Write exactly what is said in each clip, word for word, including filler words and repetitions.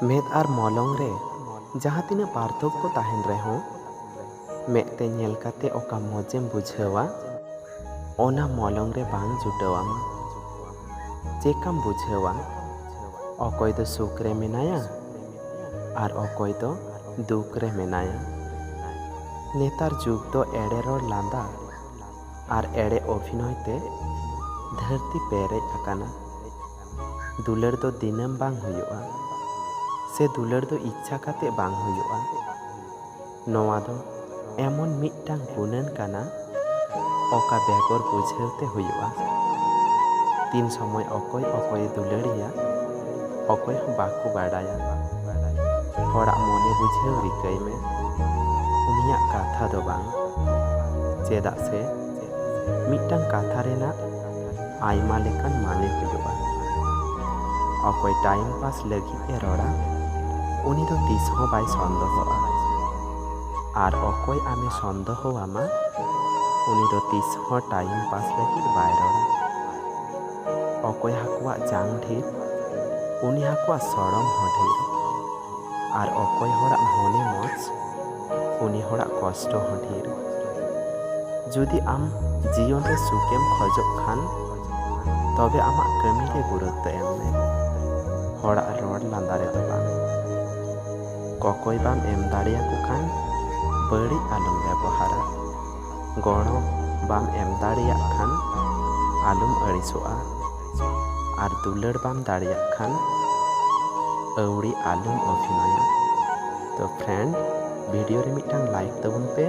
ᱢᱮᱫ ᱟᱨ ᱢᱚᱞᱚᱝ ᱨᱮ ᱡᱟᱦᱟᱸ ᱛᱤᱱᱟᱹᱜ ᱯᱟᱨᱛᱷᱚᱠᱠᱚ ᱛᱟᱦᱮᱱ ᱨᱮᱦᱚᱸ, ᱢᱮᱫ ᱛᱮ ᱧᱮᱞ ᱠᱟᱛᱮ ᱚᱠᱟ ᱢᱚᱡᱮᱢ ᱵᱩᱡᱷᱟᱹᱣᱟ, ᱚᱱᱟ ᱢᱚᱞᱚᱝ ᱨᱮ ᱵᱟᱝ ᱡᱩᱴᱟᱹᱣ ᱟᱢᱟ᱾ ᱪᱮᱠᱟᱢ ᱵᱩᱡᱷᱟᱹᱣᱟ ᱚᱠᱚᱭ ᱫᱚ ᱥᱩᱠ ᱨᱮ ᱢᱮᱱᱟᱭᱟ ᱟᱨ ᱚᱠᱚᱭ ᱫᱚ ᱫᱩᱠ ᱨᱮ ᱢᱮᱱᱟᱭᱟ? ᱱᱮᱛᱟᱨ ᱡᱩᱜᱽ ᱫᱚ ᱮᱲᱮ ᱨᱚᱲ ᱞᱟᱸᱫᱟ ᱟᱨ ᱮᱲᱮ ᱚᱵᱷᱤᱱᱚᱭ ᱛᱮ ᱫᱷᱟᱹᱨᱛᱤ ᱯᱮᱨᱮᱡ ᱟᱠᱟᱱᱟ᱾ ᱫᱩᱞᱟᱹᱲ ᱫᱚ ᱫᱤᱱᱟᱹᱢ ᱵᱟᱝ ᱦᱩᱭᱩᱜᱼᱟ, ᱥᱮ ᱫᱩᱞᱟᱹᱲ ᱫᱚ ᱤᱪᱪᱷᱟ ᱠᱟᱛᱮ ᱵᱟᱝ ᱦᱩᱭᱩᱜᱼᱟ᱾ ᱱᱚᱣᱟ ᱫᱚ ᱮᱢᱚᱱ ᱢᱤᱫᱴᱟᱝ ᱜᱩᱱᱟᱹᱱ ᱠᱟᱱᱟ, ᱚᱠᱟ ᱵᱮᱜᱚᱨ ᱵᱩᱡᱷᱟᱹᱣ ᱛᱮ ᱦᱩᱭᱩᱜᱼᱟ᱾ ᱛᱤᱱ ᱥᱚᱢᱚᱭ ᱚᱠᱚᱭ ᱚᱠᱚᱭᱮ ᱫᱩᱞᱟᱹᱲᱮᱭᱟ, ᱚᱠᱚᱭ ᱦᱚᱸ ᱵᱟᱠᱚ ᱵᱟᱰᱟᱭᱟ᱾ ᱦᱚᱲᱟᱜ ᱢᱚᱱᱮ ᱵᱩᱡᱷᱟᱹᱣ ᱨᱤᱠᱟᱹᱭ ᱢᱮ, ᱩᱱᱤᱭᱟᱜ ᱠᱟᱛᱷᱟ ᱫᱚ ᱵᱟᱝ᱾ ᱪᱮᱫᱟᱜ ᱥᱮ ᱢᱤᱫᱴᱟᱝ ᱠᱟᱛᱷᱟ ᱨᱮᱱᱟᱜ ᱟᱭᱢᱟ ᱞᱮᱠᱟᱱ ᱢᱟᱱᱮ ᱦᱩᱭᱩᱜᱼᱟ᱾ ᱚᱠᱚᱭ ᱴᱟᱭᱤᱢ ᱯᱟᱥ ᱞᱟᱹᱜᱤᱫ ᱮ ᱨᱚᱲᱟ, ᱩᱱᱤ ᱫᱚ ᱛᱤᱥ ᱦᱚᱸ ᱵᱟᱭ ᱥᱚᱱᱫᱚᱦᱚᱜᱼᱟ᱾ ᱟᱨ ᱚᱠᱚᱭ ᱟᱢᱮ ᱥᱚᱱᱫᱚᱦᱚ ᱟᱢᱟ, ᱩᱱᱤ ᱫᱚ ᱛᱤᱥ ᱦᱚᱸ ᱴᱟᱭᱤᱢ ᱯᱟᱥ ᱞᱟᱹᱜᱤᱫ ᱵᱟᱭ ᱨᱚᱲᱟ᱾ ᱚᱠᱚᱭ ᱦᱟᱹᱠᱩᱣᱟᱜ ᱡᱟᱝ ᱰᱷᱮᱨ, ᱩᱱᱤ ᱦᱟᱹᱠᱩᱣᱟᱜ ᱥᱚᱲᱚᱢ ᱦᱚᱸ ᱰᱷᱮᱨ᱾ ᱟᱨ ᱚᱠᱚᱭ ᱦᱚᱲᱟᱜ ᱢᱚᱱᱮ ᱢᱚᱡᱽ, ᱩᱱᱤ ᱦᱚᱲᱟᱜ ᱠᱚᱥᱴᱚ ᱦᱚᱸ ᱰᱷᱮᱨ᱾ ᱡᱩᱫᱤ ᱟᱢ ᱡᱤᱭᱚᱱ ᱨᱮ ᱥᱩᱠᱮᱢ ᱠᱷᱚᱡᱚᱜ ᱠᱷᱟᱱ, ᱛᱚᱵᱮ ᱟᱢᱟᱜ ᱠᱟᱹᱢᱤ ᱨᱮ ᱜᱩᱨᱩᱛᱛᱚ ᱮᱢ ᱢᱮ, ᱦᱚᱲᱟᱜ ᱨᱚᱲ ᱞᱟᱸᱫᱟ ᱨᱮᱫᱚ ᱵᱟᱝ᱾ ᱠᱚᱠᱚᱭ ᱵᱟᱢ ᱮᱢ ᱫᱟᱲᱮᱭᱟᱠᱚ ᱠᱷᱟᱱ, ᱵᱟᱹᱲᱤᱡ ᱟᱞᱚᱢ ᱵᱮᱵᱚᱦᱟᱨᱟ᱾ ᱜᱚᱲᱚ ᱵᱟᱢ ᱮᱢ ᱫᱟᱲᱮᱭᱟᱜ ᱠᱷᱟᱱ, ᱟᱞᱚᱢ ᱟᱹᱲᱤᱥᱚᱜᱼᱟ᱾ ᱟᱨ ᱫᱩᱞᱟᱹᱲ ᱵᱟᱢ ᱫᱟᱲᱮᱭᱟᱜ ᱠᱷᱟᱱ, ᱟᱹᱣᱲᱤ ᱟᱞᱚᱢ ᱚᱵᱷᱤᱱᱚᱭᱟ᱾ ᱛᱚ friend, ᱵᱷᱤᱰᱤᱭᱳ ᱨᱮ ᱢᱤᱫᱴᱟᱝ ᱞᱟᱭᱤᱠ ᱛᱟᱵᱚᱱ ᱯᱮ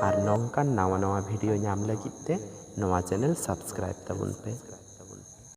ᱟᱨ ᱱᱚᱝᱠᱟᱱ ᱱᱟᱣᱟ ᱱᱟᱣᱟ ᱵᱷᱤᱰᱤᱭᱳ ᱧᱟᱢ ᱞᱟᱹᱜᱤᱫ ᱛᱮ ᱱᱚᱣᱟ ᱪᱮᱱᱮᱞ ᱥᱟᱵᱥᱠᱨᱟᱭᱤᱵ ᱛᱟᱵᱚᱱ ᱯᱮ᱾